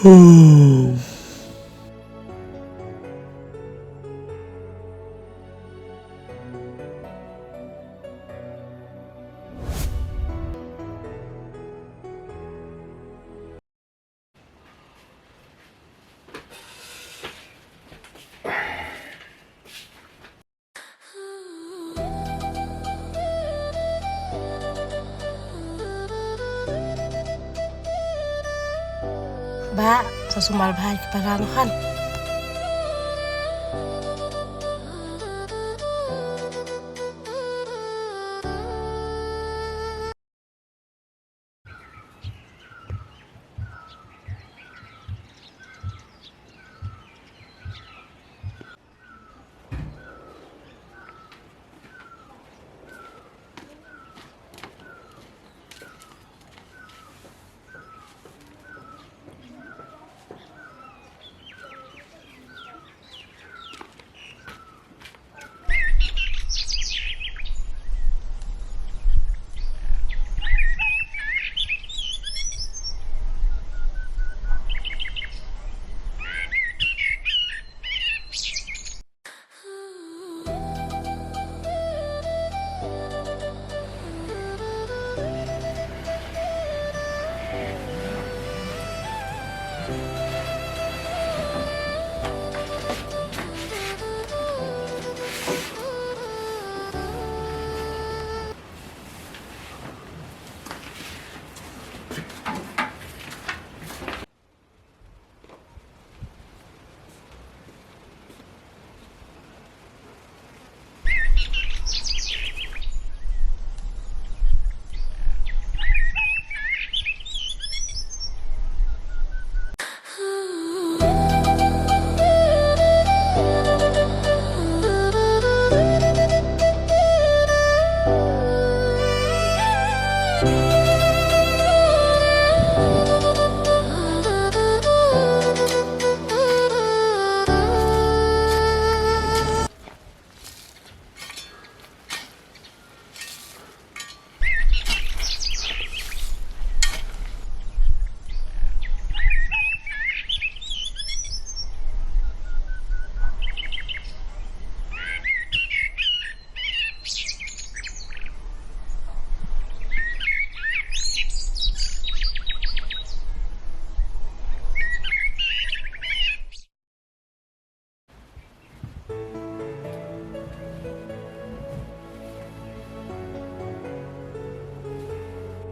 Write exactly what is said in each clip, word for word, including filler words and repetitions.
Ba, sa sumar bha ki para noh kan.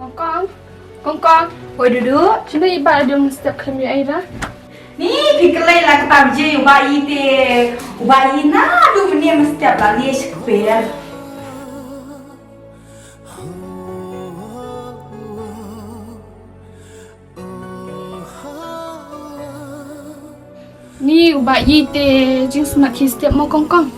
Kong Kong, Kong Kong. Oi Dudu. Shano i Bah Ladum step khlem ïohi ra? Ni phi khlem la kata bji u Bah i te, u Bah i naduh mynne mynstep la leit sha kper. Ni u Bah i te jingsmat hi step mo Kong Kong.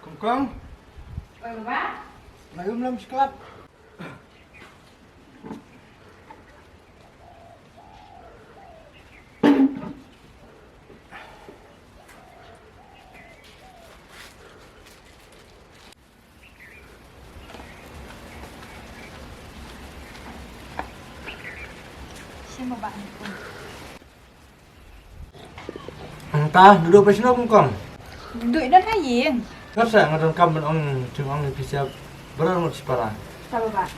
Kong Kong. Oi Bah. Ngai um lam sha klap. Nangta, Dudu peit shano Kong Kong? Dudu i don ha ïing. Nga sa nga donkam ban ong jingong ïa phi sha baroh ngut shipara. Sa Bah.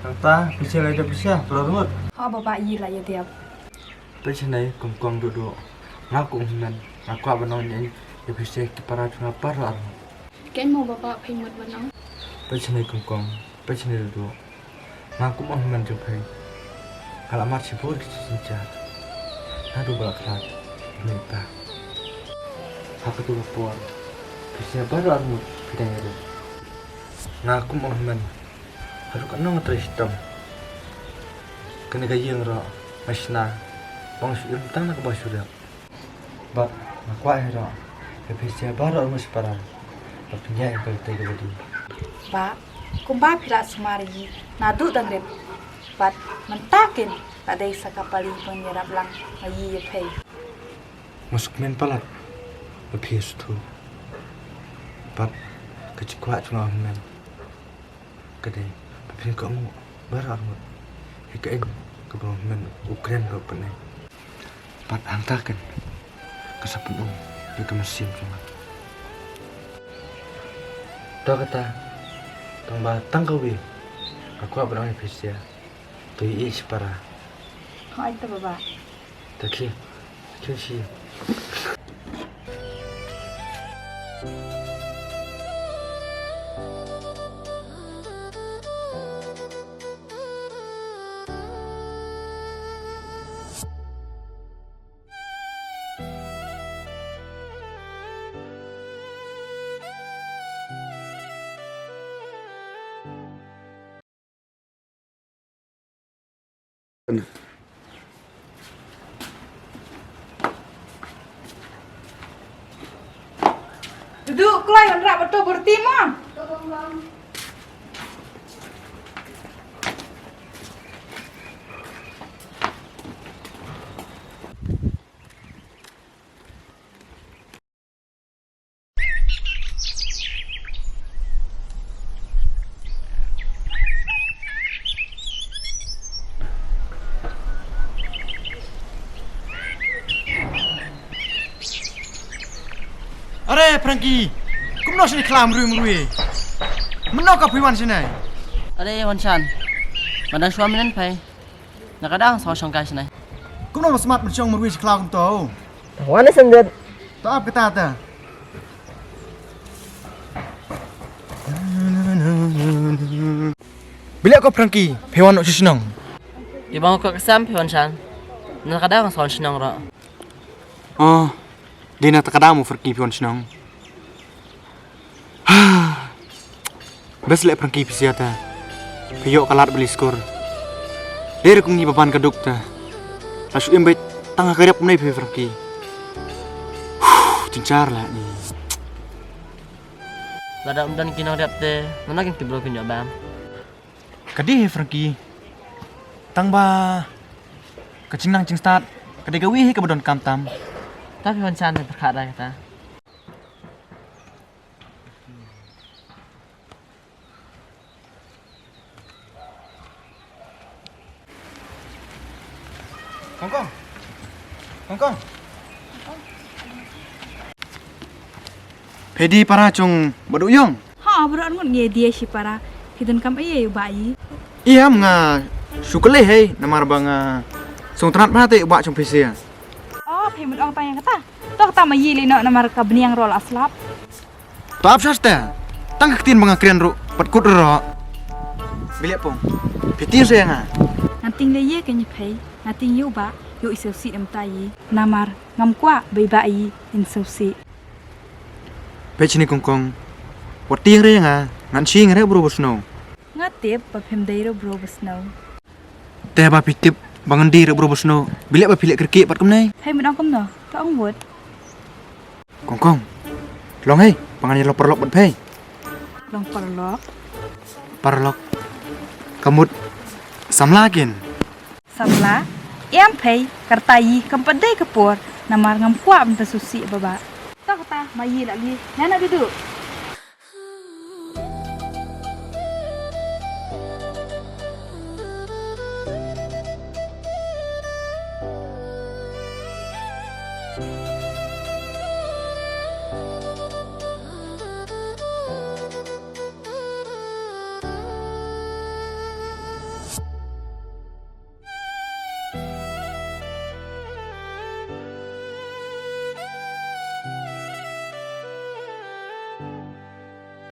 Nangta, pisa la ïa dep pisa, para ngut. Ha, Bah, ïa la ïa dep. Peit shane, Kong Kong Dudu. Nga kum hynmen, nga kwah ban ong ïa pisa ki para jong nga baroh arngut. Keiñ mo Bah, phi mut ban ong. Peit shane Kong Kong, peit shane Dudu. Nga kum u hynmen jong phi. Nga la mad shibun ki jingsynshar. Naduh ba la khlad. Mynta ha katu ka por, phi sngewbha baroh arngut. Deng ïa nga kum u hynmen. Haduh katno nga trei shitom. Kane ka ïing ruh nga shna ba nga shu im tang na kaba shu riak. Bad nga kwah hi ruh ba phi share baroh arngut shipara ba phin ïaid ha ka lynti kaba dih. Bah, kumba phi la sumar ïa ngi naduh dang rit. Bad mynta kin la dei sa ka pali ban ïarap lang ma ïa phi. Nga sngewkmen palat ba phi sngewthuh. Bad ka jingkwah jong nga u hynmen ka dei ba phin kohnguh baroh arngut ïa kaei kaba u hynmen u kren ruh pat ne. Bad hangta kin ka sa pynum ïa ka mynsiem jong nga. To kata, tang ba tang kawei nga kwah ban ong ïa phi sha. To ïa shipara. Hooid to baba. To khie. Khie shi. Duh, kloi ban rah ba to berti mo. Are Frankie, kumno shane khlam rui mrui. Mynno ka phi wan shane? Are wan shan. Madang shwa minen phai. Na ka dang sa shong kai shnai. Kumno ba smat ban shong marwei shi khlaw kumto? Wan ne sended. To ap kata ta. Bileh ko Frankie, phi wan u shnong. Ibang ko kesam phi wan shan. Na ka dang sa shnong ro. Oh, dina ta ka dang mo Frankie phi wan shnong. Bes leh Frankie phi sia ta. Phi ïoh ka lad beli skur. Leh kum ngi ba ban ka duk ta. La shu im beit tang ha ka rep kumne phi Frankie. Jynjar leh ni. Lada ym don ki nongrep te, mano kin ki briew kin ïoh bam? Ka dei hi Frankie. Tang ba ka jingnang jingstad ka dei kawei hi kaba donkam tam. Ta phi wan shan te pyrkhat da kata. Kong kong. Kong kong. Phi die para jong Bah Duh Ïong? Ha, baroh arngut ngi die shipara. Phi donkam ei ïa u bah i? Ïa, nga shu kylli hi namar ba nga sngewtynnat bha te u bah jong phi sia. Oh, phi mut ong tang ïa kata. To kata ma ïa lei noh namar ka bniang ruh la slap. To ap shasta. Tang ka ktien ba nga kren ruh pat kut ruh. Bileh pung. Phi tieng sa ïa nga. Nga tieng lei ïa ka ngi phei. Nga tieng ïa u bah ïoh i sngewsih namar ta ïa. Namar ngam kwah ba i bah i in sngewsih. Peit shini kong kong. Wat tieng re ïa nga. Ngan shim re bro ba snow. Nga tip ba phim dei re bro ba snow. Te ba phi tip ba ngan dei re bro ba snow. Bileh ba phi leh kyrkieh bad kumne. Phei mut ong kumno. To ong wut. Kong kong. Long hei, ba ngan ïa long paralok bad phei. Long paralok. Paralok. Ka mut samla kin. Samla. Em phei, ka rta i kam pat dei ka por. Namar ngam kwah ban pynsuhsih baba. To kata ma i la li. Nana dudu.